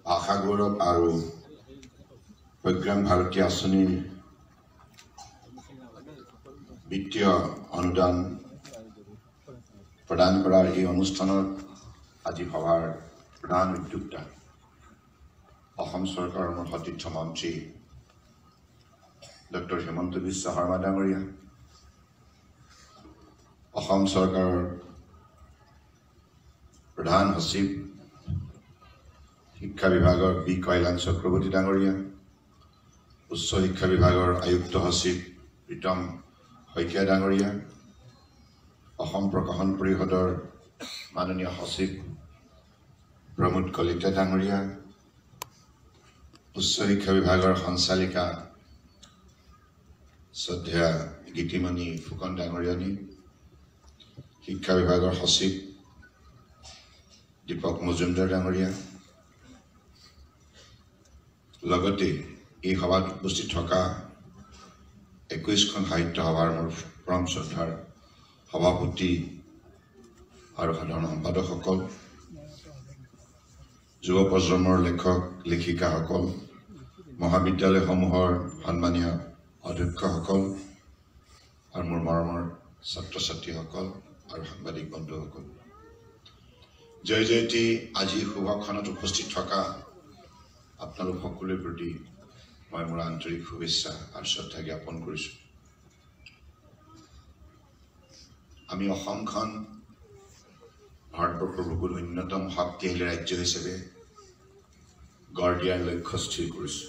ভাষা গৌৰৱ আৰু প্ৰজ্ঞান ভাৰতী আঁচনিৰ বিত্তীয় অনুদান প্ৰদান কৰাৰ এই অনুষ্ঠানত আজি সভাৰ প্ৰধান উদ্যোক্তা অসম চৰকাৰৰ মোৰ সতীৰ্থ মন্ত্ৰী ডক্টৰ হিমন্ত বিশ্ব শৰ্মা ডাঙৰীয়া, অসম চৰকাৰৰ প্ৰধান সচিব শিক্ষা বিভাগৰ বি কল্যাণ চক্ৰৱৰ্তী ডাঙৰীয়া, উচ্চ শিক্ষা বিভাগৰ আয়ুক্ত সচিব প্ৰীতম শইকীয়া ডাঙৰীয়া, অসম প্ৰকাশন পৰিষদৰ মাননীয় সচিব প্ৰমোদ কলিতা ডাঙৰীয়া, উচ্চ শিক্ষা বিভাগৰ সঞ্চালিকা শ্ৰদ্ধেয়া গীতিমণি ফুকন ডাঙৰীয়ানী, শিক্ষা বিভাগৰ সচিব দীপক মজুমদাৰ ডাঙৰীয়া, লগতে এই সভাত উপস্থিত থকা 21খন সাহিত্য সভাৰ মোৰ পৰম শ্ৰদ্ধাৰ সভাপতি আৰু সাধাৰণ সম্পাদকসকল, যুৱ প্ৰজন্মৰ লেখক লেখিকাসকল, মহাবিদ্যালয়সমূহৰ সন্মানীয় অধ্যক্ষসকল আৰু মোৰ মৰমৰ ছাত্ৰ ছাত্ৰীসকল আৰু সাংবাদিক বন্ধুসকল, জয় জয়তী আজি শুভক্ষণত উপস্থিত থকা আপোনালোক সকলোৰে প্ৰতি মই মোৰ আন্তৰিক শুভেচ্ছা আৰু শ্ৰদ্ধা জ্ঞাপন কৰিছোঁ। আমি অসমখন ভাৰতবৰ্ষৰ বহুত অন্যতম শক্তিশালী ৰাজ্য হিচাপে গঢ় দিয়াৰ লক্ষ্য স্থিৰ কৰিছোঁ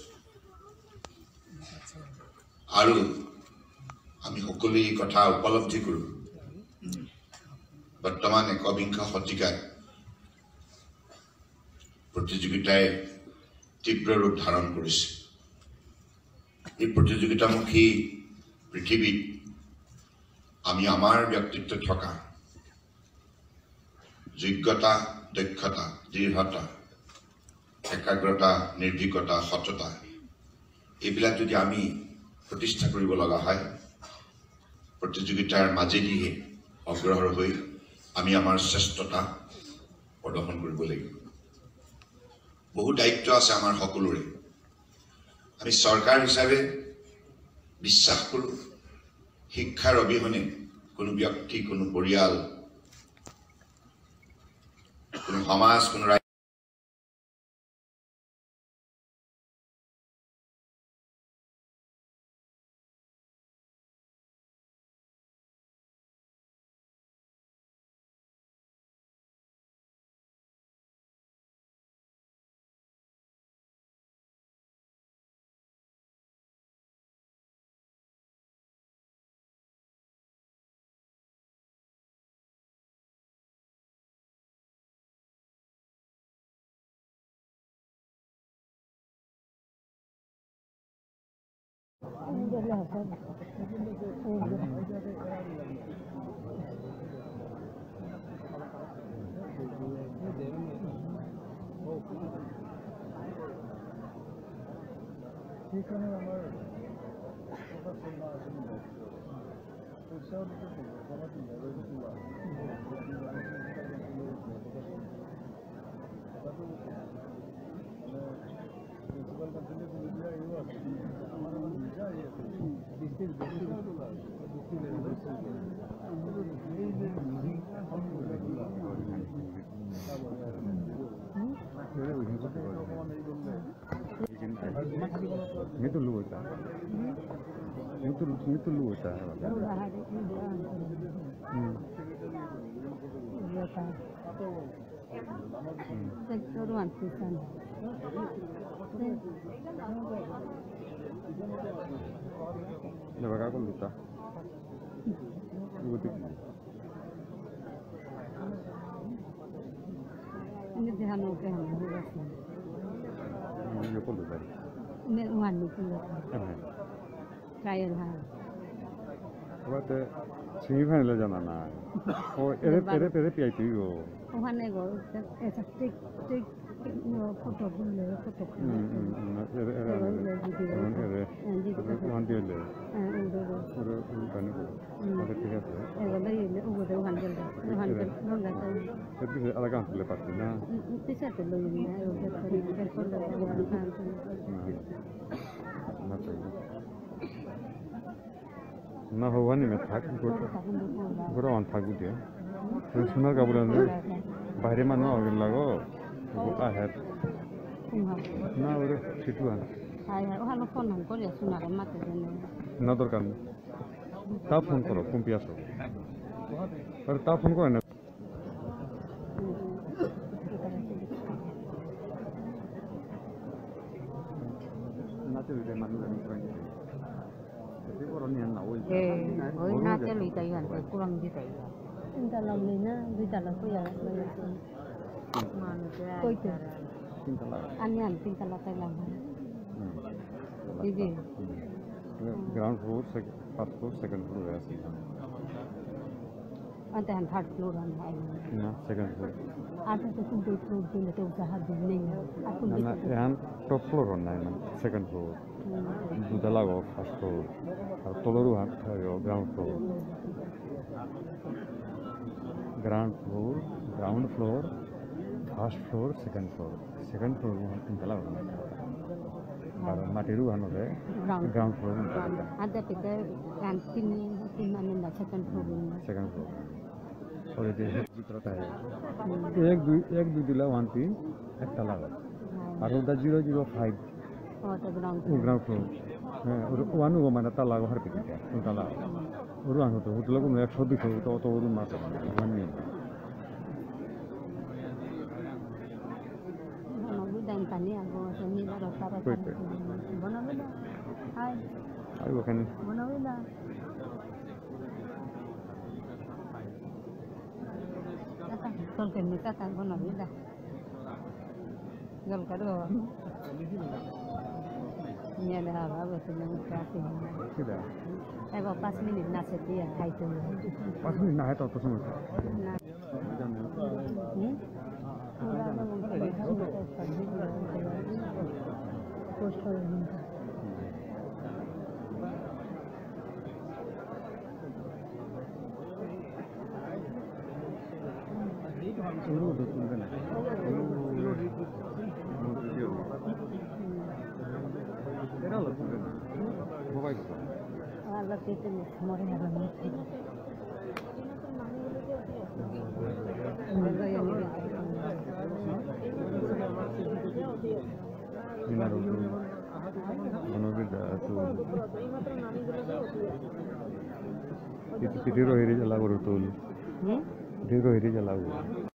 আৰু আমি সকলোৱে এই কথা উপলব্ধি কৰোঁ। বৰ্তমান একবিংশ শতিকাত প্ৰতিযোগিতাই তীব্ৰ ৰূপ ধাৰণ কৰিছে। এই প্ৰতিযোগিতামুখী পৃথিৱীত আমি আমাৰ ব্যক্তিত্ব থকা যোগ্যতা, দক্ষতা, দৃঢ়তা, একাগ্ৰতা, নিৰ্ভীকতা, সততা এইবিলাক যদি আমি প্ৰতিষ্ঠা কৰিব লগা হয়, প্ৰতিযোগিতাৰ মাজেদিহে অগ্ৰসৰ হৈ আমি আমাৰ শ্ৰেষ্ঠতা প্ৰদৰ্শন কৰিব লাগিব। বহু দায়িত্ব আছে আমাৰ সকলোৰে। আমি চৰকাৰ হিচাপে বিশ্বাস কৰোঁ শিক্ষাৰ অবিহনে কোনো ব্যক্তি, কোনো পৰিয়াল, কোনো সমাজ, কোনো সেমিফাইনালে জানা না ও এরে এরে এরে পিআইটি গো ওখানে গো এটা ঠিক ঠিক ফটো তুললে ফটো ঠিক আছে না হওয়া নেমে থাক গোটা থাকবো দিয়ে সোনার কাপড় বাইরে মানুষ আগের লাগো আহে না ওরে সিটু না দরকার নেই তা ফোন করো কুম্পি আসো আরে তা ফোন করে না Ground floor, first floor, second floor है अंत हम थर्ड फ्लोर हम है ना सेकंड फ्लोर आठ तो कुल दो फ्लोर दिले तो जहां दिन नहीं है ना यहाँ टॉप फ्लोर होना है ना सेकंड फ्लोर दुतला गो फार्स्ट फ्लोर और तलरू ground floor ground floor ground floor first floor second floor second floor তিনতলা মাটিরও হানরে গ্রাউন্ড ফ্লোর আদা পিতে তিন তিন মানে না সেকেন্ড ফ্লোর सेकंड फ्लोर और ये ভিতরটা এক দুই এক দুই দিলা ওয়ান তিন একতলা আর ওটা 005 ওটা গ্রাউন্ড ফ্লোর হ্যাঁ ওর ওয়ান ও মানে তালা ঘর পিতে তালা ওর ওয়ান হতো হোটেল কোনো 100 200 তো অত ওর মাছ ওয়ান নেই পাঁচ মিনিট নাচে দিয়ে খাইতে 5 মিনিট না হয় তত সময় না। Hiri jala